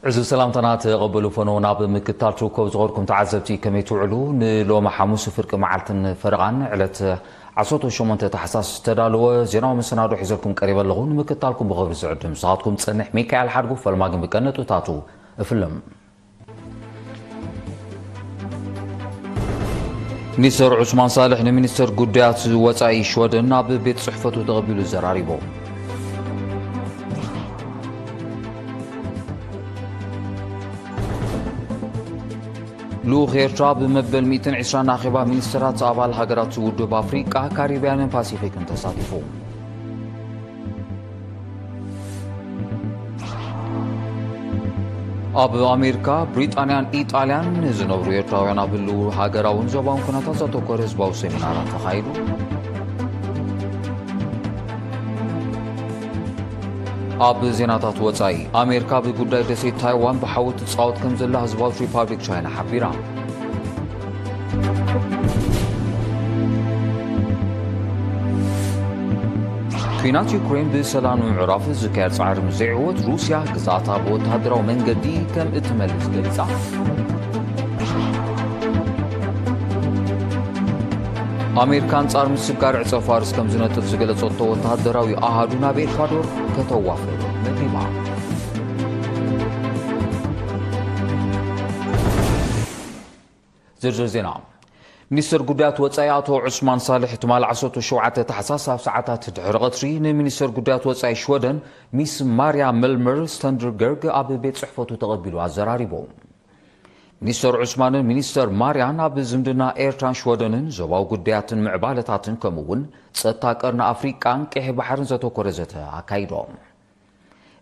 እዚ ሰላምታና ተቐበሉ ፈነው። ናብ ምክታል ትርከቡ ዝኸድኩም ተዓዘብቲ ከመይ ትውዕሉ? ንሎሚ ሓሙስ ፍርቂ መዓልትን ፈረቓን ዕለት ዓሰርተ ሸሞንተ ታሕሳስ ዝተዳለወ ዜናዊ መሰናዶ ሒዘልኩም ቀሪበ ኣለኹ። ንምክታልኩም ብኽብሪ ዝዕድም ንስኻትኩም ዝጸንሕ ሚካኤል ሓድጉ። ፈልማ ግን ብቀነጥብታቱ እፍልም። ሚኒስተር ዑስማን ሳልሕ ንሚኒስተር ጉዳያት ወጻኢ ሽወደን ናብ ቤት ጽሕፈቱ ተቐቢሉ ዘራሪቦ። ልኡኽ ኤርትራ ብመበል ሚእትን ዕስራን ኣኼባ ሚኒስተራት ኣባል ሃገራት ውድብ ኣፍሪቃ፣ ካሪብያንን ፓሲፊክን ተሳቲፉ። ኣብ ኣሜሪካ፣ ብሪጣንያን ኢጣልያን ዝነብሩ ኤርትራውያን ኣብ ህልው ሃገራውን ዞባውን ኩነታት ዘተኮረ ህዝባዊ ሰሚናራት ተኻይዱ። ኣብ ዜናታት ወጻኢ፣ ኣሜሪካ ብጉዳይ ደሴት ታይዋን ብሓዊ ትጻወት ከም ዘላ ህዝባዊት ሪፓብሊክ ቻይና ሓቢራ። ኲናት ዩክሬን ብሰላም ንምዕራፍ ዝካየድ ጻዕሪ ምስ ዘይዕወት፣ ሩስያ ግዝኣታ ብወተሃደራዊ መንገዲ ከም እትመልስ ገሊጻ። ኣሜሪካ ኣንጻር ምስግጋር ዕጸ ፋርስ ከም ዝነጥፍ ዝገለጸቶ ወተሃደራዊ ኣሃዱ ናብ ኤኳዶር ከተዋፍር መዲባ። ዝርዝር ዜና። ሚኒስትር ጉዳያት ወጻኢ ኣቶ ዑስማን ሳልሕ ትማሊ ዓሰርተ ሸውዓተ ታሕሳስ ኣብ ሰዓታት ድሕሪ ቀትሪ ንሚኒስትር ጉዳያት ወጻኢ ሽወደን ሚስ ማርያ መልመር ስተንደርገርግ ኣብ ቤት ጽሕፈቱ ተቐቢሉ ኣዘራሪቡ። ሚኒስተር ዑስማንን ሚኒስተር ማርያን ኣብ ዝምድና ኤርትራን ሽወደንን ዞባዊ ጉዳያትን ምዕባለታትን ከምኡ እውን ጸጥታ ቀርኒ ኣፍሪቃን ቀይሕ ባሕርን ዘተኮረ ዘተ ኣካይዶም።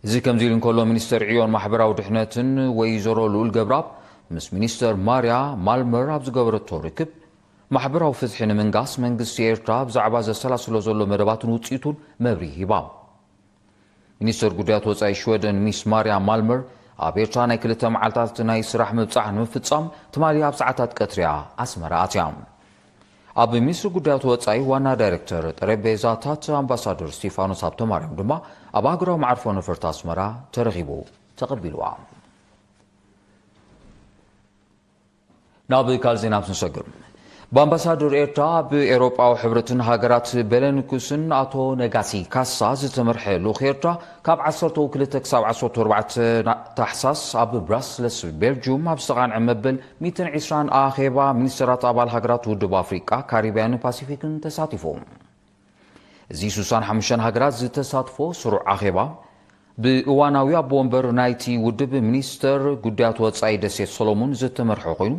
እዚ ከምዚ ኢሉ እንከሎ፣ ሚኒስተር ዕዮን ማሕበራዊ ድሕነትን ወይዘሮ ልኡል ገብረኣብ ምስ ሚኒስተር ማርያ ማልመር ኣብ ዝገበረቶ ርክብ፣ ማሕበራዊ ፍትሒ ንምንጋስ መንግስቲ ኤርትራ ብዛዕባ ዘሰላስሎ ዘሎ መደባትን ውጽኢቱን መብርሂ ሂባ። ሚኒስተር ጉዳያት ወጻኢ ሽወደን ሚስ ማርያ ማልመር ኣብ ኤርትራ ናይ ክልተ መዓልታት ናይ ስራሕ ምብጻሕ ንምፍጻም ትማሊ ኣብ ሰዓታት ቀትሪያ ኣስመራ ኣትያ። ኣብ ሚኒስትሪ ጉዳያት ወጻኢ ዋና ዳይሬክተር ጠረጴዛታት ኣምባሳደር ስቲፋኖስ ሃብተማርያም ድማ ኣብ ኣህጉራዊ መዓርፎ ነፈርቲ ኣስመራ ተረኺቡ ተቐቢልዋ። ናብ ካልእ ዜና ክንሰግር። ብኣምባሳደር ኤርትራ ኣብ ኤውሮጳዊ ሕብረትን ሃገራት ቤለንኩስን ኣቶ ነጋሲ ካሳ ዝተመርሐ ልኡኽ ኤርትራ ካብ ዓሰርተ ክልተ ክሳብ ዓሰርተ ኣርባዕተ ታሕሳስ ኣብ ብራስለስ ቤልጅዩም ኣብ ዝተቓንዐ መበል ሚእትን ዕስራን ኣኼባ ሚኒስተራት ኣባል ሃገራት ውድብ ኣፍሪቃ፣ ካሪብያንን ፓሲፊክን ተሳቲፉ። እዚ ስሳን ሓሙሽተን ሃገራት ዝተሳትፎ ስሩዕ ኣኼባ፣ ብእዋናዊ ኣቦ ወንበር ናይቲ ውድብ ሚኒስተር ጉዳያት ወጻኢ ደሴት ሰሎሞን ዝተመርሐ ኮይኑ፣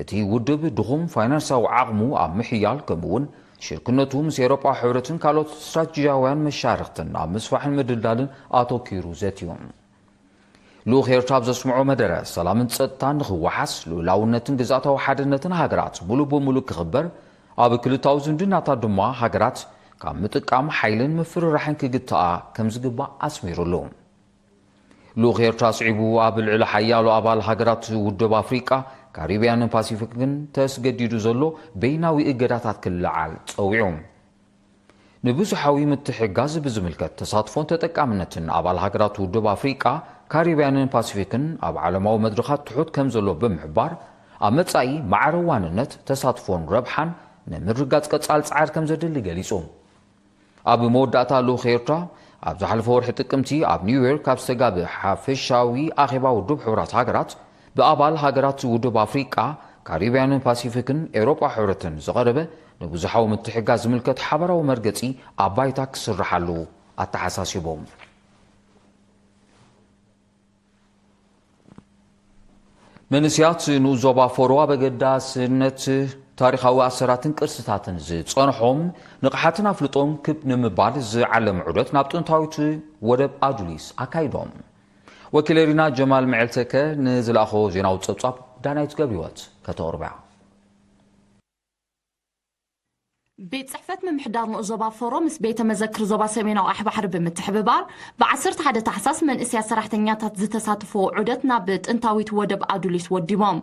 እቲ ውድብ ድኹም ፋይናንሳዊ ዓቕሙ ኣብ ምሕያል፣ ከምኡ እውን ሽርክነቱ ምስ ኤውሮጳ ሕብረትን ካልኦት ስትራቴጂያውያን መሻርኽትን ኣብ ምስፋሕን ምድልዳልን ኣተኲሩ ዘትዩ። ልኡኽ ኤርትራ ኣብ ዘስምዖ መደረ፣ ሰላምን ጸጥታን ንኽወሓስ፣ ልኡላውነትን ግዝኣታዊ ሓድነትን ሃገራት ምሉእ ብምሉእ ክኽበር፣ ኣብ ክልታዊ ዝምድናታት ድማ ሃገራት ካብ ምጥቃም ሓይልን ምፍርራሕን ክግትኣ ከም ዝግባእ ኣስሚሩሉ። ልኡኽ ኤርትራ ኣስዒቡ፣ ኣብ ልዕሊ ሓያሎ ኣባል ሃገራት ውድብ ኣፍሪቃ፣ ካሪብያንን ፓሲፊክን ተስገዲዱ ዘሎ በይናዊ እገዳታት ክለዓል ጸዊዑ። ንብዙሓዊ ምትሕግጋዝ ብዝምልከት፣ ተሳትፎን ተጠቃምነትን ኣባል ሃገራት ውድብ ኣፍሪቃ፣ ካሪብያንን ፓሲፊክን ኣብ ዓለማዊ መድረኻት ትሑት ከም ዘሎ ብምሕባር፣ ኣብ መጻኢ ማዕረ ዋንነት፣ ተሳትፎን ረብሓን ንምርግጋጽ ቀጻሊ ጻዕሪ ከም ዘድሊ ገሊጹ። ኣብ መወዳእታ፣ ልኡኽ ኤርትራ ኣብ ዝሓለፈ ወርሒ ጥቅምቲ ኣብ ኒውዮርክ ኣብ ዝተጋብእ ሓፈሻዊ ኣኼባ ውድብ ሕቡራት ሃገራት፣ ብኣባል ሃገራት ውድብ ኣፍሪቃ፣ ካሪብያንን ፓሲፊክን ኤውሮጳ ሕብረትን ዝቐረበ ንብዙሓዊ ምትሕግጋዝ ዝምልከት ሓባራዊ መርገጺ ኣብ ባይታ ክስርሓሉ ኣተሓሳሲቦም። መንእሰያት ንኡስ ዞባ ፎሮ ኣብ ኣገዳስነት ታሪኻዊ ኣሰራትን ቅርስታትን ዝጸንሖም ንቕሓትን ኣፍልጦን ክብ ንምባል ዝዓለመ ዑደት ናብ ጥንታዊት ወደብ ኣዱሊስ ኣካይዶም። ወኪል ኤሪና ጀማል መዐልተከ ንዝለኣኾ ዜናዊ ጸብጻብ ዳናይት ገብርህይወት ከተቕርባ። ቤት ጽሕፈት ምምሕዳር ንኡስ ዞባ ፎሮ ምስ ቤተ መዘክር ዞባ ሰሜናዊ ኣሕባሕሪ ብምትሕብባር፣ ብ ዓሰርተ ሓደ ታሕሳስ መንእሰያት ሰራሕተኛታት ዝተሳተፍዎ ዑደት ናብ ጥንታዊት ወደብ ኣዱሊስ ወዲቦም።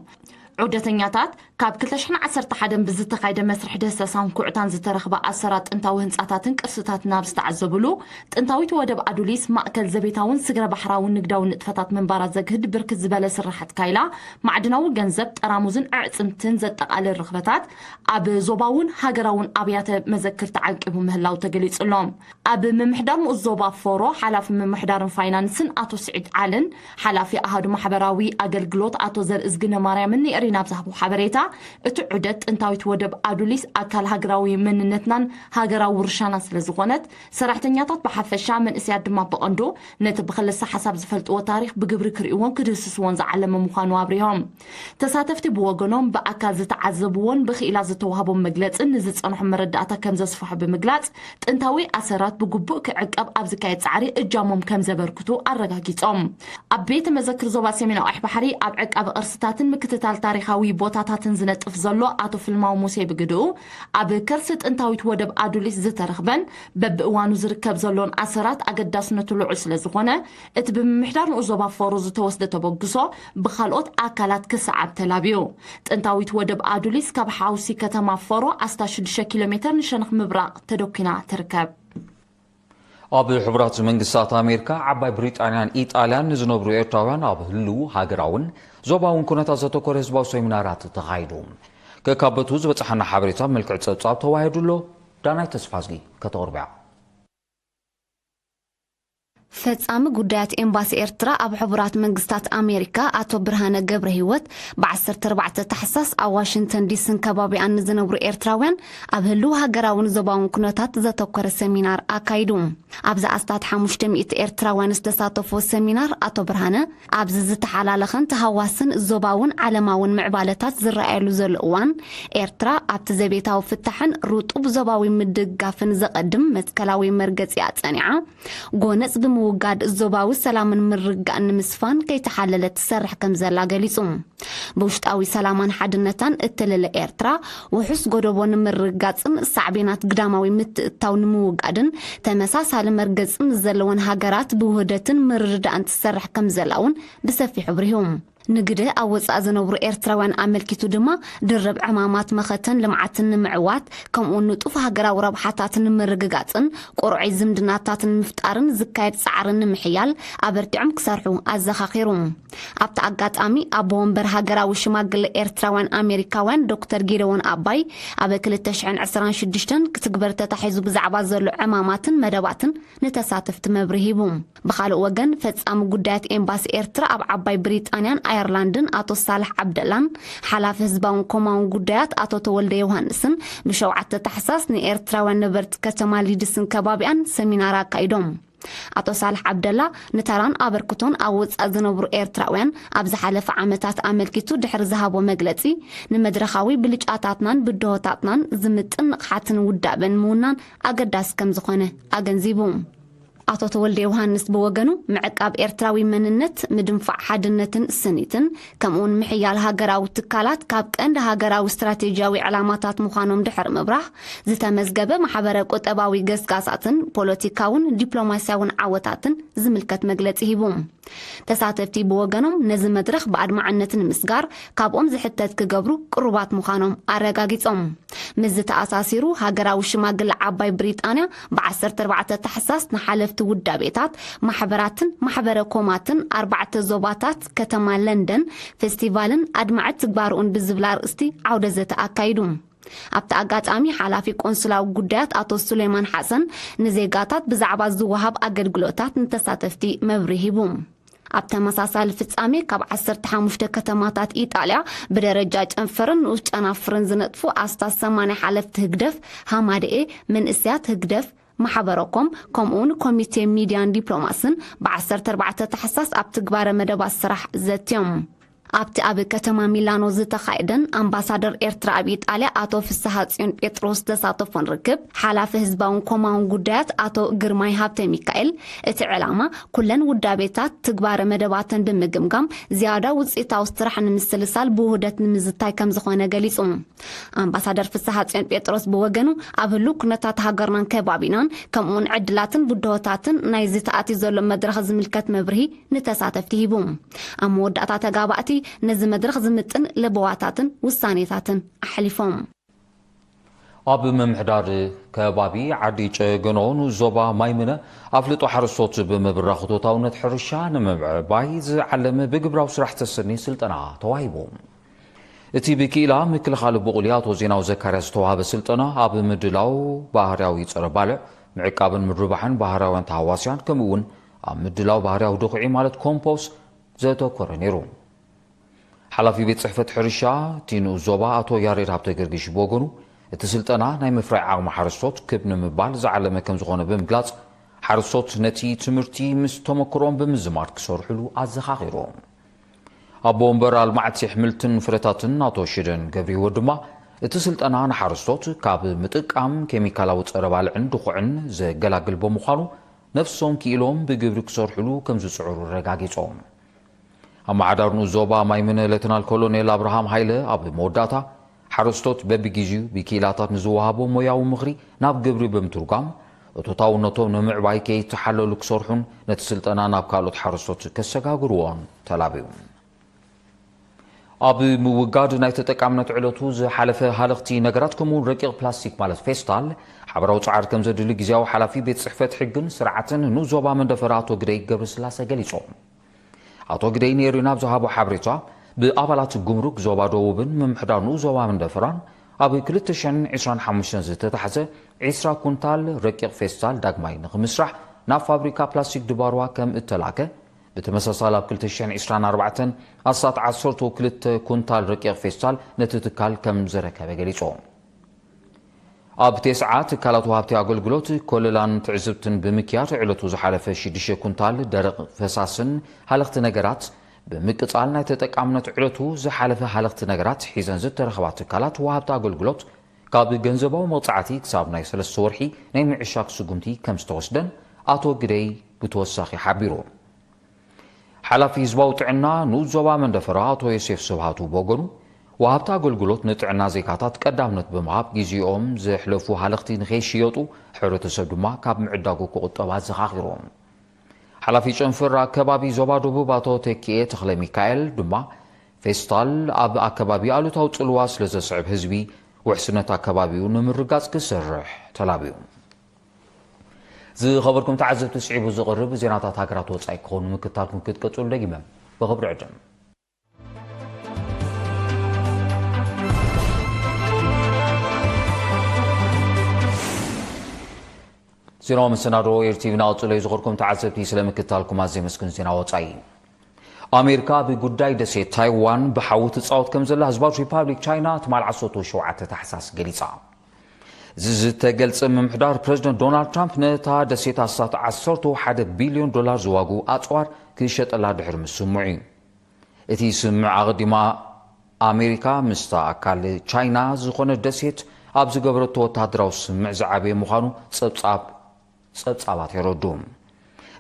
ዑደተኛታት ካብ ክልተ ሽሕን ዓሰርተ ሓደን ብዝተኻየደ መስርሕ ድህሰሳን ኩዕታን ዝተረኽበ ኣሰራት ጥንታዊ ህንጻታትን ቅርስታትን ኣብ ዝተዓዘብሉ፣ ጥንታዊት ወደብ ኣዱሊስ ማእከል ዘቤታውን ስግረ ባሕራውን ንግዳዊ ንጥፈታት ምንባራ ዘግህድ ብርክት ዝበለ ስራሓት ካይላ፣ ማዕድናዊ ገንዘብ፣ ጠራሙዝን ኣዕጽምትን ዘጠቓልል ርኽበታት ኣብ ዞባውን ሃገራውን ኣብያተ መዘክር ተዓቂቡ ምህላው ተገሊጹ ኣሎ። ኣብ ምምሕዳር ንኡስ ዞባ ፎሮ ሓላፊ ምምሕዳርን ፋይናንስን ኣቶ ስዒድ ዓልን ሓላፊ ኣሃዱ ማሕበራዊ ኣገልግሎት ኣቶ ዘርእዝግነ ማርያምን ንኤሪና ኣብ ዝሃቦ ሓበሬታ፣ እቲ ዑደት ጥንታዊት ወደብ ኣዱሊስ ኣካል ሃገራዊ መንነትናን ሃገራዊ ውርሻና ስለ ዝኾነት፣ ሰራሕተኛታት ብሓፈሻ መንእሰያት ድማ ብቐንዱ ነቲ ብክልሰ ሓሳብ ዝፈልጥዎ ታሪኽ ብግብሪ ክርእይዎን ክድህስስዎን ዝዓለመ ምዃኑ ኣብሪሆም። ተሳተፍቲ ብወገኖም ብኣካል ዝተዓዘብዎን ብክኢላ ዝተዋህቦም መግለጽን ንዝጸንሖም መረዳእታ ከም ዘስፍሑ ብምግላጽ፣ ጥንታዊ ኣሰራት ብግቡእ ክዕቀብ ኣብ ዝካየድ ጻዕሪ እጃሞም ከም ዘበርክቱ ኣረጋጊጾም። ኣብ ቤተ መዘክር ዞባ ሰሜን ኣዋሕሕ ባሕሪ ኣብ ዕቃቢ ቅርስታትን ምክትታል ታሪኻዊ ቦታታትን ዝነጥፍ ዘሎ ኣቶ ፍልማው ሙሴ ብግድኡ፣ ኣብ ከርሲ ጥንታዊት ወደብ ኣዱሊስ ዝተረኽበን በብእዋኑ ዝርከብ ዘሎን ኣሰራት ኣገዳስነቱ ልዑል ስለ ዝኾነ፣ እቲ ብምምሕዳር ንኡስ ዞባ ፎሮ ዝተወስደ ተበግሶ ብኻልኦት ኣካላት ክሰዓብ ተላብዩ። ጥንታዊት ወደብ ኣዱሊስ ካብ ሓውሲ ከተማ ፎሮ ኣስታት ሽዱሽተ ኪሎ ሜተር ንሸነኽ ምብራቕ ተደኲና ትርከብ። ኣብ ሕቡራት መንግስታት ኣሜሪካ፣ ዓባይ ብሪጣንያን ኢጣልያን ንዝነብሩ ኤርትራውያን ኣብ ህልው ሃገራውን ዞባውን ኩነታት ዘተኮረ ህዝባዊ ሴሚናራት ተኻይዱ። ከካበቱ ዝበጽሓና ሓበሬታ ኣብ መልክዕ ጸብጻብ ተዋሂዱ ኣሎ። ዳናይ ተስፋዝጊ ከተቕርብያ። ፈጻሚ ጉዳያት ኤምባሲ ኤርትራ ኣብ ሕቡራት መንግስታት ኣሜሪካ ኣቶ ብርሃነ ገብረሂወት፣ ብ ዓሰርተ ኣርባዕተ ታሕሳስ ኣብ ዋሽንግተን ዲስን ከባቢኣን ንዝነብሩ ኤርትራውያን ኣብ ህልው ሃገራውን ዞባውን ኩነታት ዘተኮረ ሰሚናር ኣካይዱ። ኣብዚ ኣስታት ሓሙሽተ ሚእቲ ኤርትራውያን ዝተሳተፎ ሰሚናር ኣቶ ብርሃነ፣ ኣብዚ ዝተሓላለኸን ተሃዋስን ዞባውን ዓለማውን ምዕባለታት ዝረኣየሉ ዘሎ እዋን፣ ኤርትራ ኣብቲ ዘቤታዊ ፍታሕን ርጡብ ዞባዊ ምድግጋፍን ዘቐድም መትከላዊ መርገጺኣ ጸኒዓ፣ ጎነጽ ብምውጋድ ዞባዊ ሰላምን ምርግጋእን ንምስፋን ከይተሓለለት ትሰርሕ ከም ዘላ ገሊጹ። ብውሽጣዊ ሰላማን ሓድነታን እትልለ ኤርትራ፣ ውሑስ ጎደቦ ንምርግጋጽን ሳዕቤናት ግዳማዊ ምትእትታው ንምውጋድን ተመሳሳሊ መርገጺ ምስ ዘለወን ሃገራት ብውህደትን ምርድዳእን ትሰርሕ ከም ዘላ እውን ብሰፊሑ ኣብሪሁ። ንግደ ኣብ ወጻኢ ዝነብሩ ኤርትራውያን ኣመልኪቱ ድማ፣ ድርብ ዕማማት መኸተን ልምዓትን ንምዕዋት፣ ከምኡውን ንጡፍ ሃገራዊ ረብሓታት ንምርግጋጽን ቁርዑይ ዝምድናታት ንምፍጣርን ዝካየድ ጻዕሪ ንምሕያል ኣበርቲዖም ክሰርሑ ኣዘኻኺሩ። ኣብቲ ኣጋጣሚ፣ ኣቦ ወንበር ሃገራዊ ሽማግለ ኤርትራውያን ኣሜሪካውያን ዶክተር ጊደዎን ኣባይ፣ ኣብ ክልተ ሽሕን ዕስራን ሽዱሽተን ክትግበር ተታሒዙ ብዛዕባ ዘሎ ዕማማትን መደባትን ንተሳተፍቲ መብርሂ ሂቡ። ብኻልእ ወገን፣ ፈጻሚ ጉዳያት ኤምባሲ ኤርትራ ኣብ ዓባይ ብሪጣንያን ኣየርላንድን ኣቶ ሳልሕ ዓብደላን ሓላፊ ህዝባውን ኮማውን ጉዳያት ኣቶ ተወልደ ዮሃንስን ብሸውዓተ ታሕሳስ ንኤርትራውያን ነበርቲ ከተማ ሊድስን ከባቢኣን ሰሚናር ኣካይዶም። ኣቶ ሳልሕ ዓብደላ፣ ንታራን ኣበርክቶን ኣብ ወጻኢ ዝነብሩ ኤርትራውያን ኣብ ዝሓለፈ ዓመታት ኣመልኪቱ ድሕሪ ዝሃቦ መግለጺ፣ ንመድረኻዊ ብልጫታትናን ብድሆታትናን ዝምጥን ንቕሓትን ውዳበን ምውናን ኣገዳሲ ከም ዝኾነ ኣገንዚቡ። ኣቶ ተወልደ ዮሃንስ ብወገኑ፣ ምዕቃብ ኤርትራዊ መንነት፣ ምድንፋዕ ሓድነትን ስኒትን፣ ከምኡውን ምሕያል ሃገራዊ ትካላት ካብ ቀንዲ ሃገራዊ ስትራቴጂያዊ ዕላማታት ምዃኖም ድሕሪ ምብራህ፣ ዝተመዝገበ ማሕበረ ቁጠባዊ ገስጋሳትን ፖለቲካውን ዲፕሎማስያውን ዓወታትን ዝምልከት መግለጺ ሂቡ። ተሳተፍቲ ብወገኖም፣ ነዚ መድረኽ ብኣድማዕነት ንምስጋር ካብኦም ዝሕተት ክገብሩ ቅሩባት ምዃኖም ኣረጋጊጾም። ምስዚ ተኣሳሲሩ፣ ሃገራዊ ሽማግለ ዓባይ ብሪጣንያ ብ ዓሰርተ ኣርባዕተ ታሕሳስ ንሓለፍቲ ውዳቤታት፣ ማሕበራትን ማሕበረ ኮማትን ኣርባዕተ ዞባታት ከተማ ለንደን ፌስቲቫልን ኣድማዒ ትግባረኡን ብዝብል ኣርእስቲ ዓውደ ዘተ ኣካይዱ። ኣብቲ ኣጋጣሚ፣ ሓላፊ ቆንስላዊ ጉዳያት ኣቶ ሱሌማን ሓሰን ንዜጋታት ብዛዕባ ዝወሃብ ኣገልግሎታት ንተሳተፍቲ መብርሂ ሂቡ። ኣብ ተመሳሳሊ ፍጻሜ፣ ካብ ዓሰርተ ሓሙሽተ ከተማታት ኢጣልያ ብደረጃ ጨንፈርን ንኡስ ጨናፍርን ዝነጥፉ ኣስታት ሰማንያ ሓለፍቲ ህግደፍ ሃማደኤ መንእሰያት ህግደፍ ማሕበረኮም፣ ከምኡውን ኮሚቴ ሚድያን ዲፕሎማስን ብ ዓሰርተ ኣርባዕተ ታሕሳስ ኣብ ትግባረ መደባት ስራሕ ዘትዮም። ኣብቲ ኣብ ከተማ ሚላኖ ዝተኻየደን ኣምባሳደር ኤርትራ ኣብ ኢጣልያ ኣቶ ፍስሃጽዮን ጴጥሮስ ዝተሳተፎን ርክብ፣ ሓላፊ ህዝባውን ኮማውን ጉዳያት ኣቶ ግርማይ ሃብተ ሚካኤል፣ እቲ ዕላማ ኩለን ውዳቤታት ትግባረ መደባተን ብምግምጋም ዝያዳ ውጽኢታዊ ስራሕ ንምስልሳል ብውህደት ንምዝታይ ከም ዝኾነ ገሊጹ። ኣምባሳደር ፍስሃጽዮን ጴጥሮስ ብወገኑ፣ ኣብ ህሉው ኩነታት ሃገርናን ከባቢናን ከምኡውን ዕድላትን ብድሆታትን ናይዚ ተኣትዩ ዘሎ መድረኽ ዝምልከት መብርሂ ንተሳተፍቲ ሂቡ። ኣብ መወዳእታ ተጋባእቲ ነዚ መድረኽ ዝምጥን ለበዋታትን ውሳኔታትን ኣሕሊፎም። ኣብ ምምሕዳር ከባቢ ዓዲ ጨገኖ ንዞባ ማይምነ ኣፍልጦ ሓረስቶት ብምብራኽ እቶታውነት ሕርሻ ንምምዕባይ ዝዓለመ ብግብራዊ ስራሕ ተሰኒ ስልጠና ተዋሂቡ። እቲ ብክኢላ ምክልኻል ብቑሊ ኣቶ ዜናዊ ዘካርያ ዝተዋሃበ ስልጠና ኣብ ምድላው ባህርያዊ ጸረ ባልዕ፣ ምዕቃብን ምርባሕን ባህርያውያን ተሃዋስያን ከምኡ እውን ኣብ ምድላው ባህርያዊ ድኹዒ ማለት ኮምፖስ ዘተኮረ ነይሩ። ሓላፊ ቤት ጽሕፈት ሕርሻ እቲ ንኡስ ዞባ ኣቶ ያሬድ ሃብተገርግሽ ብወገኑ፣ እቲ ስልጠና ናይ ምፍራይ ዓቕሚ ሓረስቶት ክብ ንምባል ዝዓለመ ከም ዝኾነ ብምግላጽ፣ ሓረስቶት ነቲ ትምህርቲ ምስ ተመክሮኦም ብምዝማድ ክሰርሕሉ ኣዘኻኺሩ። ኣቦ ወንበር ኣልማዕቲ ኣሕምልትን ፍረታትን ኣቶ ሽደን ገብረህይወት ድማ፣ እቲ ስልጠና ንሓረስቶት ካብ ምጥቃም ኬሚካላዊ ጸረ ባልዕን ድኹዕን ዘገላግል ብምዃኑ፣ ነፍሶም ክኢሎም ብግብሪ ክሰርሕሉ ከም ዝጽዕሩ ኣረጋጊጾም። ኣመሓዳሪ ንኡስ ዞባ ማይምነ ሌተናል ኮሎኔል ኣብርሃም ሃይለ ኣብ መወዳእታ፣ ሓረስቶት በብግዜኡ ብክኢላታት ንዝወሃቦም ሞያዊ ምኽሪ ናብ ግብሪ ብምትርጓም፣ እቶታውነቶም ንምዕባይ ከይተሓለሉ ክሰርሑን ነቲ ስልጠና ናብ ካልኦት ሓረስቶት ከሰጋግርዎን ተላብዩ። ኣብ ምውጋድ ናይ ተጠቃምነት ዕለቱ ዝሓለፈ ሃለኽቲ ነገራት ከምኡውን ረቂቕ ፕላስቲክ ማለት ፌስታል ሓበራዊ ጻዕሪ ከም ዘድሊ ግዝያዊ ሓላፊ ቤት ጽሕፈት ሕግን ስርዓትን ንኡስ ዞባ መንደፈራ ኣቶ ግደይ ገብረስላሴ ገሊጾም። ኣቶ ግደይ ንኤሪና ኣብ ዝሃቦ ሓበሬታ፣ ብኣባላት ጉምሩክ ዞባ ደቡብን ምምሕዳር ንኡስ ዞባ መንደፈራን ኣብ ክልተ ሽሕን ዕስራን ሓሙሽተን ዝተታሕዘ ዕስራ ኩንታል ረቂቕ ፌስታል ዳግማይ ንኽምስራሕ ናብ ፋብሪካ ፕላስቲክ ድባርዋ ከም እተላከ፣ ብተመሳሳሊ ኣብ ክልተ ሽሕን ዕስራን ኣርባዕተን ኣስታት ዓሰርተ ክልተ ኩንታል ረቂቕ ፌስታል ነቲ ትካል ከም ዘረከበ ገሊጹ። ኣብ ቴስዓ ትካላት ወሃብቲ ኣገልግሎት ኮለላን ትዕዝብትን ብምክያድ ዕለቱ ዝሓለፈ ሽዱሽተ ኩንታል ደረቕ ፈሳስን ሃለኽቲ ነገራት ብምቅጻል ናይ ተጠቃምነት ዕለቱ ዝሓለፈ ሃለኽቲ ነገራት ሒዘን ዝተረኸባ ትካላት ወሃብቲ ኣገልግሎት ካብ ገንዘባዊ መቕጻዕቲ ክሳብ ናይ ሰለስተ ወርሒ ናይ ምዕሻግ ስጉምቲ ከም ዝተወስደን ኣቶ ግደይ ብተወሳኺ ሓቢሩ። ሓላፊ ህዝባዊ ጥዕና ንኡስ ዞባ መንደፈራ ኣቶ ዮሴፍ ስብሃቱ ብወገኑ፣ ወሃብቲ ኣገልግሎት ንጥዕና ዜጋታት ቀዳምነት ብምሃብ ግዜኦም ዘሕለፉ ሃለኽቲ ንኸይሽየጡ፣ ሕብረተሰብ ድማ ካብ ምዕዳጉ ክቑጠብ ኣዘኻኺሮም። ሓላፊ ጨንፈር ኣከባቢ ዞባ ደቡብ ኣቶ ተኪኤ ተኽለ ሚካኤል ድማ፣ ፌስታል ኣብ ኣከባቢ ኣሉታዊ ጽልዋ ስለ ዘስዕብ ህዝቢ ውሕስነት ኣከባቢኡ ንምርጋጽ ክሰርሕ ተላብዩ። ዝኸበርኩም ተዓዘብቲ፣ ስዒቡ ዝቐርብ ዜናታት ሃገራት ወጻኢ ክኾኑ ምክታልኩም ክትቀጽሉ ደጊመ ብኽብሪ ዕድም። ዜናዊ መሰናዶ ኤር ቲቪ ናቕጽሎ እዩ። ዝኸበርኩም ተዓዘብቲ፣ ስለ ምክታልኩም ኣዝየ መስግን። ዜና ወጻኢ። ኣሜሪካ ኣብ ጉዳይ ደሴት ታይዋን ብሓዊ ትጻወት ከም ዘላ ህዝባዊት ሪፓብሊክ ቻይና ትማል ዓሰርተ ሸውዓተ ታሕሳስ ገሊጻ። እዚ ዝተገልጸ ምምሕዳር ፕረዚደንት ዶናልድ ትራምፕ ነታ ደሴት ኣስታት ዓሰርተ ሓደ ቢልዮን ዶላር ዝዋግኡ ኣጽዋር ክሸጠላ ድሕሪ ምስምዑ እዩ። እቲ ስምምዕ ኣቐዲማ ኣሜሪካ ምስታ ኣካል ቻይና ዝኾነት ደሴት ኣብ ዝገበረቶ ወተሃደራዊ ስምምዕ ዝዓበየ ምዃኑ ጸብጻብ ጸብጻባት የረዱ።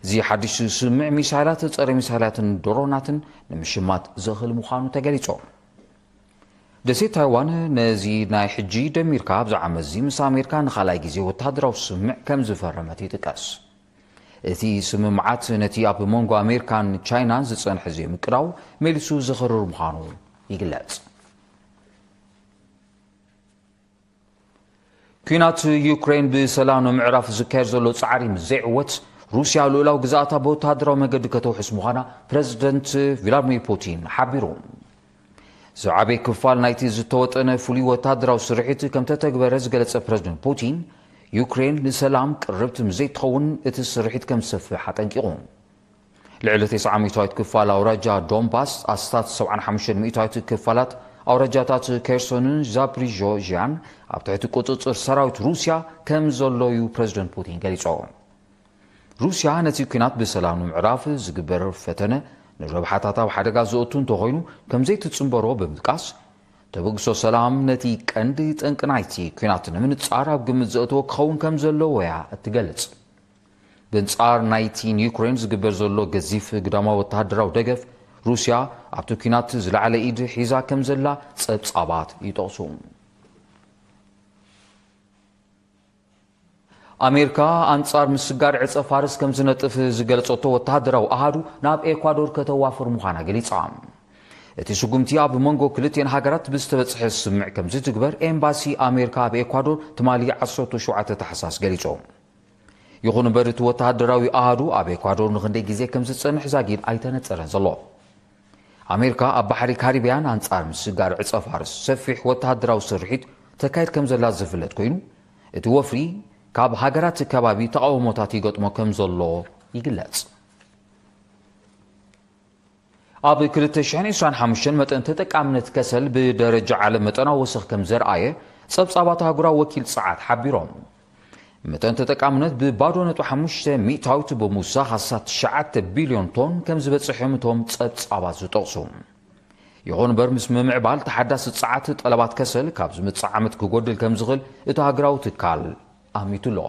እዚ ሓድሽ ስምምዕ ሚሳይላት፣ ጸረ ሚሳይላትን ድሮናትን ንምሽማት ዘኽእል ምዃኑ ተገሊጹ። ደሴት ታይዋን ነዚ ናይ ሕጂ ደሚርካ ኣብዚ ዓመት እዚ ምስ ኣሜሪካ ንኻልኣይ ግዜ ወተሃደራዊ ስምምዕ ከም ዝፈረመት ይጥቀስ። እቲ ስምምዓት ነቲ ኣብ መንጎ ኣሜሪካን ቻይናን ዝጸንሐ ዘይምቅዳው መሊሱ ዘኽርር ምዃኑ ይግለጽ። ኲናት ዩክሬን ብሰላም ንምዕራፍ ዝካየድ ዘሎ ጻዕሪ ምስ ዘይዕወት፣ ሩስያ ልኡላዊ ግዝኣታ ብወተሃደራዊ መገዲ ከተውሕስ ምዃና ፕረዚደንት ቪላድሚር ፑቲን ሓቢሩ። ዝዓበየ ክፋል ናይቲ ዝተወጠነ ፍሉይ ወተሃደራዊ ስርሒት ከም ተተግበረ ዝገለጸ ፕረዚደንት ፑቲን፣ ዩክሬን ንሰላም ቅርብቲ ምስ ዘይትኸውን እቲ ስርሒት ከም ዝሰፍሕ ኣጠንቂቑ። ልዕሊ ተስዓ ሚእታዊት ክፋል ኣውራጃ ዶንባስ፣ ኣስታት ሰብዓን ሓሙሽተን ሚእታዊት ክፋላት ኣውራጃታት ኬርሶንን ዛፕሪዦዥያን ኣብ ትሕቲ ቁጽጽር ሰራዊት ሩስያ ከም ዘሎ እዩ ፕረዚደንት ፑቲን ገሊጹ። ሩስያ ነቲ ኲናት ብሰላም ንምዕራፍ ዝግበር ፈተነ ንረብሓታት ኣብ ሓደጋ ዘእቱ እንተኾይኑ ከም ዘይትጽንበሮ ብምጥቃስ፣ ተበግሶ ሰላም ነቲ ቀንዲ ጠንቂ ናይቲ ኲናት ንምንጻር ኣብ ግምት ዘእተወ ክኸውን ከም ዘለዎ እያ እትገልጽ። ብንጻር ናይቲ ንዩክሬን ዝግበር ዘሎ ገዚፍ ግዳማዊ ወተሃደራዊ ደገፍ፣ ሩስያ ኣብቲ ኲናት ዝለዓለ ኢድ ሒዛ ከም ዘላ ጸብጻባት ይጠቕሱ። ኣሜሪካ ኣንጻር ምስጋር ዕጸ ፋርስ ከም ዝነጥፍ ዝገለጸቶ ወተሃደራዊ ኣሃዱ ናብ ኤኳዶር ከተዋፍር ምዃና ገሊጻ። እቲ ስጉምቲ ኣብ መንጎ ክልቲኤን ሃገራት ብዝተበጽሐ ስምምዕ ከም ዝትግበር ኤምባሲ ኣሜሪካ ኣብ ኤኳዶር ትማሊ ዓሰርተ ሸውዓተ ታሕሳስ ገሊጹ። ይኹን እምበር፣ እቲ ወተሃደራዊ ኣሃዱ ኣብ ኤኳዶር ንኽንደይ ግዜ ከም ዝጸንሕ ዛጊድ ኣይተነጸረን ዘሎ። ኣሜሪካ ኣብ ባሕሪ ካሪብያን ኣንጻር ምስጋር ዕጸ ፋርስ ሰፊሕ ወተሃደራዊ ስርሒት ተካይድ ከም ዘላ ዝፍለጥ ኮይኑ፣ እቲ ወፍሪ ካብ ሃገራት ከባቢ ተቓውሞታት ይገጥሞ ከም ዘሎ ይግለጽ። ኣብ ክልተ ሽሕን ዕስራን ሓሙሽተን መጠን ተጠቃምነት ከሰል ብደረጃ ዓለም መጠናዊ ወሰኽ ከም ዘርኣየ ጸብጻባት ኣህጉራዊ ወኪል ጸዓት ሓቢሮም። መጠን ተጠቃምነት ብባዶ ነጥቢ ሓሙሽተ ሚእታዊት ብምውሳኽ ኣስታት ትሽዓተ ቢልዮን ቶን ከም ዝበጽሐ እዮም እቶም ጸብጻባት ዝጠቕሱ። ይኹን እምበር፣ ምስ ምምዕባል ተሓዳሲ ጸዓት፣ ጠለባት ከሰል ካብ ዝመጽእ ዓመት ክጎድል ከም ዝኽእል እቲ ሃገራዊ ትካል ኣሚቱ ኣሎ።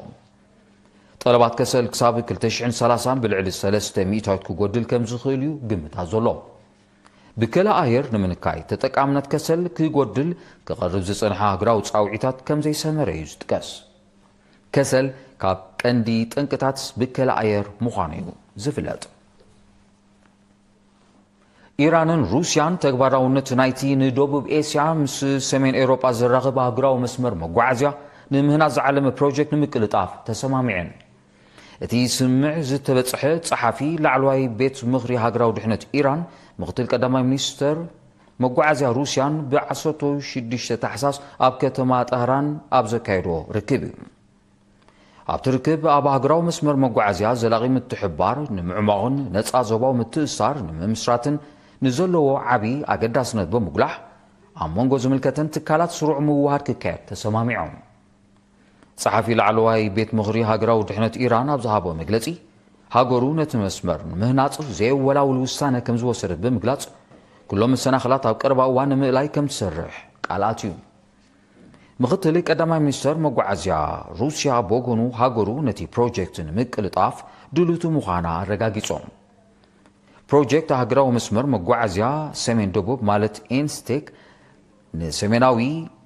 ጠለባት ከሰል ክሳብ ክልተ ሽሕን ሰላሳን ብልዕሊ ሰለስተ ሚእታዊት ክጎድል ከም ዝኽእል እዩ ግምታት ዘሎ። ብከላ ኣየር ንምንካይ ተጠቃምነት ከሰል ክጎድል ክቐርብ ዝጸንሐ ሃገራዊ ጻውዒታት ከም ዘይሰመረ እዩ ዝጥቀስ። ከሰል ካብ ቀንዲ ጠንቅታት ብከላ ኣየር ምዃኑ እዩ ዝፍለጥ። ኢራንን ሩስያን ተግባራውነት ናይቲ ንደቡብ ኤስያ ምስ ሰሜን ኤውሮጳ ዘራኽብ ኣህጉራዊ መስመር መጓዓዝያ ንምህናጽ ዝዓለመ ፕሮጀክት ንምቅልጣፍ ተሰማሚዐን። እቲ ስምምዕ ዝተበጽሐ ጸሓፊ ላዕለዋይ ቤት ምኽሪ ሃገራዊ ድሕነት ኢራን፣ ምኽትል ቀዳማይ ሚኒስተር መጓዓዝያ ሩስያን ብዓሰርተ ሽዱሽተ ታሕሳስ ኣብ ከተማ ጠህራን ኣብ ዘካየዶ ርክብ እዩ። ኣብቲ ርክብ ኣብ ሃገራዊ መስመር መጓዓዝያ ዘላቒ ምትሕብባር ንምዕማቑን ነጻ ዞባዊ ምትእስሳር ንምምስራትን ንዘለዎ ዓቢ ኣገዳስነት ብምጉላሕ፣ ኣብ መንጎ ዝምልከተን ትካላት ስሩዕ ምውህሃድ ክካየድ ተሰማሚዖም። ጸሓፊ ላዕለዋይ ቤት ምኽሪ ሃገራዊ ድሕነት ኢራን ኣብ ዝሃቦ መግለጺ፣ ሃገሩ ነቲ መስመር ንምህናጽ ዘየወላውል ውሳነ ከም ዝወሰደት ብምግላጽ፣ ኩሎም መሰናኽላት ኣብ ቀረባ እዋን ንምእላይ ከም ትሰርሕ ቃል ኣትዩ። ምኽትል ቀዳማይ ሚኒስተር መጓዓዝያ ሩስያ ብወገኑ፣ ሃገሩ ነቲ ፕሮጀክት ንምቅልጣፍ ድልውቲ ምዃና ኣረጋጊጾም። ፕሮጀክት ሃገራዊ መስመር መጓዓዝያ ሰሜን ደቡብ ማለት ኢንስቴክ ንሰሜናዊ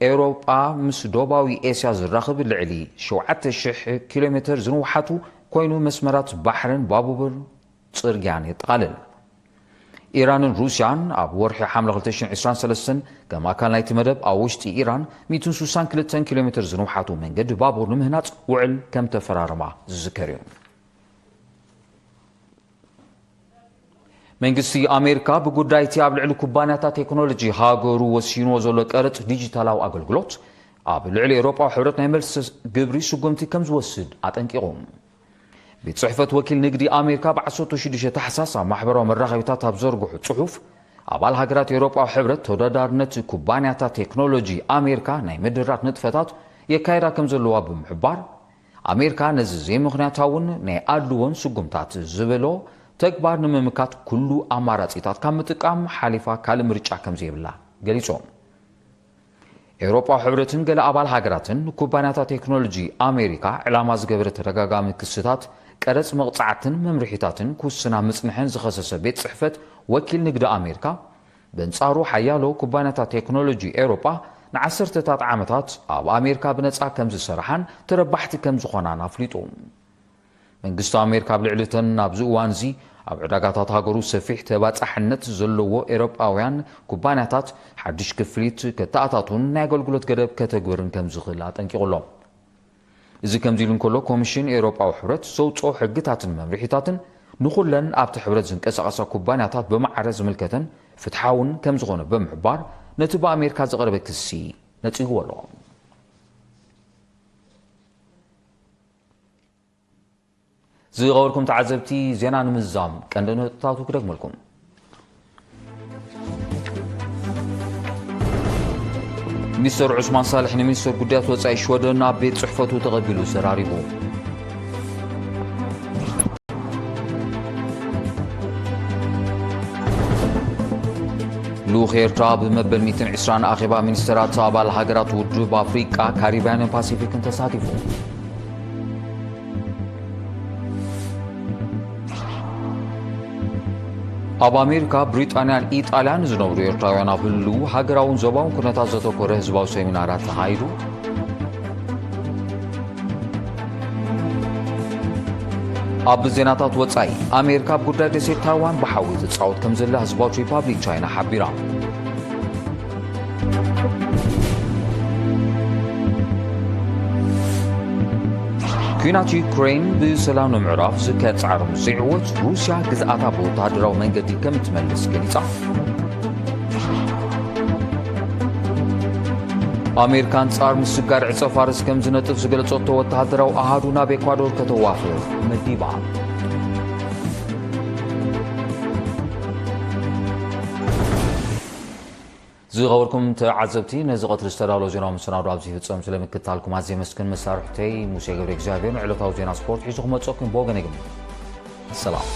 ኤውሮጳ ምስ ደቡባዊ ኤስያ ዝራኽብ ልዕሊ ሸውዓተ ሽሕ ኪሎ ሜተር ዝንውሓቱ ኮይኑ፣ መስመራት ባሕርን ባቡር ጽርግያን የጠቓልል። ኢራንን ሩስያን ኣብ ወርሒ ሓምለ ክልተ ሽሕን ዕስራን ሰለስተን ከም ኣካል ናይቲ መደብ ኣብ ውሽጢ ኢራን ሚእትን ስሳን ክልተን ኪሎ ሜተር ዝንውሓቱ መንገዲ ባቡር ንምህናጽ ውዕል ከም ተፈራረማ ዝዝከር እዩ። መንግስቲ ኣሜሪካ ብጉዳይ እቲ ኣብ ልዕሊ ኩባንያታት ቴክኖሎጂ ሃገሩ ወሲንዎ ዘሎ ቀረጽ ዲጂታላዊ ኣገልግሎት ኣብ ልዕሊ ኤውሮጳዊ ሕብረት ናይ መልሲ ግብሪ ስጉምቲ ከም ዝወስድ ኣጠንቂቑ። ቤት ጽሕፈት ወኪል ንግዲ ኣሜሪካ ብ ዓሰርተ ሽዱሽተ ታሕሳስ ኣብ ማሕበራዊ መራኸቢታት ኣብ ዘርግሑ ጽሑፍ፣ ኣባል ሃገራት ኤውሮጳዊ ሕብረት ተወዳዳርነት ኩባንያታት ቴክኖሎጂ ኣሜሪካ ናይ ምድራት ንጥፈታት የካይዳ ከም ዘለዋ ብምሕባር፣ ኣሜሪካ ነዚ ዘይምኽንያታውን ናይ ኣድልዎን ስጉምታት ዝበሎ ተግባር ንምምካት ኩሉ ኣማራጺታት ካብ ምጥቃም ሓሊፋ ካልእ ምርጫ ከም ዘይብላ ገሊጾም። ኤውሮጳዊ ሕብረትን ገለ ኣባል ሃገራትን ንኩባንያታት ቴክኖሎጂ ኣሜሪካ ዕላማ ዝገበረ ተደጋጋሚ ክስታት ቀረጽ መቕጻዕትን መምርሒታትን ክውስና ምጽንሐን ዝኸሰሰ ቤት ጽሕፈት ወኪል ንግዲ ኣሜሪካ፣ በንጻሩ ሓያሎ ኩባንያታት ቴክኖሎጂ ኤውሮጳ ንዓሰርተታት ዓመታት ኣብ ኣሜሪካ ብነጻ ከም ዝሰርሓን ተረባሕቲ ከም ዝኾናን ኣፍሊጡ። መንግስቲ ኣሜሪካ ኣብ ልዕሊ እተን ኣብዚ እዋንዚ ኣብ ዕዳጋታት ሃገሩ ሰፊሕ ተባጻሕነት ዘለዎ ኤውሮጳውያን ኩባንያታት ሓድሽ ክፍሊት ከተኣታቱን ናይ ኣገልግሎት ገደብ ከተግብርን ከም ዝኽእል ኣጠንቂቑ ኣሎ። እዚ ከምዚ ኢሉ እንከሎ፣ ኮሚሽን ኤውሮጳዊ ሕብረት ዘውጽኦ ሕግታትን መምርሒታትን ንኹለን ኣብቲ ሕብረት ዝንቀሳቐሳ ኩባንያታት ብማዕረ ዝምልከተን ፍትሓውን ከም ዝኾነ ብምሕባር፣ ነቲ ብኣሜሪካ ዝቐረበ ክሲ ነጺግዎ ኣሎ። ዝኸበርኩም ተዓዘብቲ፣ ዜና ንምዝዛም ቀንዲ ነጥብታቱ ክደግመልኩም። ሚስተር ዑስማን ሳልሕ ንሚኒስተር ጉዳያት ወጻኢ ሽወደን ኣብ ቤት ጽሕፈቱ ተቐቢሉ ዘራሪቡ። ልኡኽ ኤርትራ ኣብ መበል ሚእትን ዕስራን ኣኼባ ሚኒስተራት ኣባል ሃገራት ውድብ ኣፍሪቃ፣ ካሪብያንን ፓሲፊክን ተሳቲፉ። ኣብ ኣሜሪካ፣ ብሪጣንያን ኢጣልያን ዝነብሩ ኤርትራውያን ኣብ ህልው ሃገራውን ዞባውን ኩነታት ዘተኮረ ህዝባዊ ሰሚናራት ተኻይዱ። ኣብ ዜናታት ወጻኢ፣ ኣሜሪካ ኣብ ጉዳይ ደሴት ታይዋን ብሓዊ ትጻወት ከም ዘላ ህዝባዊት ሪፓብሊክ ቻይና ሓቢራ። ኲናት ዩክሬን ብሰላም ንምዕራፍ ዝካየድ ጻዕሪ ምስ ዘይዕወት፣ ሩስያ ግዝኣታ ብወተሃደራዊ መንገዲ ከም እትመልስ ገሊጻ። ኣሜሪካ ኣንጻር ምስግጋር ዕጸ ፋርስ ከም ዝነጥፍ ዝገለጸቶ ወተሃደራዊ ኣሃዱ ናብ ኤኳዶር ከተዋፍር መዲባ። ዝኸበርኩም ተዓዘብቲ፣ ነዚ ቀትሪ ዝተዳለወ ዜናዊ መሰናዶ ኣብዚ ይፍጸም። ስለምክትታልኩም ኣዝየ የመስግን። መሳርሕተይ ሙሴ ገብረ እግዚኣብሔር ንዕለታዊ ዜና ስፖርት ሒዙ ክመጸኩም ብወገነይ ግን ሰላም።